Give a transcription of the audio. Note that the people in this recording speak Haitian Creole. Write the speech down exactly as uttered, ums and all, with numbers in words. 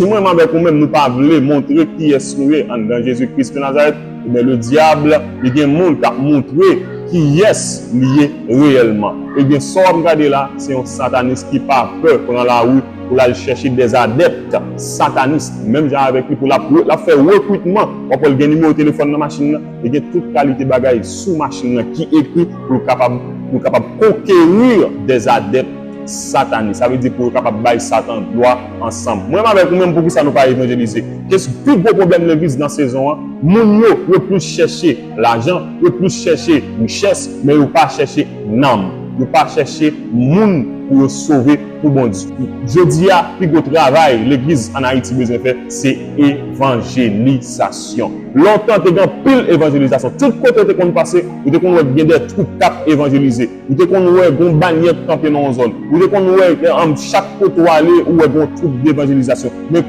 Si mwen menm avèk ou menm, nou pa vle montre kiyès nou ye anndan Jezi Kris de Nazarèt, ebyen, le dyab, li gen moun k ap montre kiyès li ye reyèlman. Ebyen, sa w ap gade la, se yon satanis ki pa pè pran lari pou l al chèche dèzadèpt satanis, menm jan avèk li, pou l ap, l ap fè rekritman. W ap wè l gen nimewo telefòn nan machin nan, li gen tout kalite bagay sou machin nan ki ekri pou l kapab, pou l kapab konkeri dèzadèpt satanis. Sa vle di pou yo kapab bay Satan glwa ansanm. Mwen menm avèk ou menm, poukisa nou pa evanjelize? Kès pi gwo pwoblèm legliz nan sezon an? Moun yo, yo plis chèche lajan, yo plis chèche richès, men yo pa chèche nanm. Yo pa chèche moun pou yo sove pou Bondye. Jodi a, pi gwo travay legliz ann Ayiti bezwen fè, se evanjelizasyon. Lontan, te gen anpil evanjelizasyon. Tout kote w te konn pase, ou te konn wè gen de twoup k ap evanjelize. Ou te konn wè gon banyè k kanpe nan yon zòn. Ou te konn wè, um, chak kote w ale, ou wè gon twoup devanjelizasyon. Men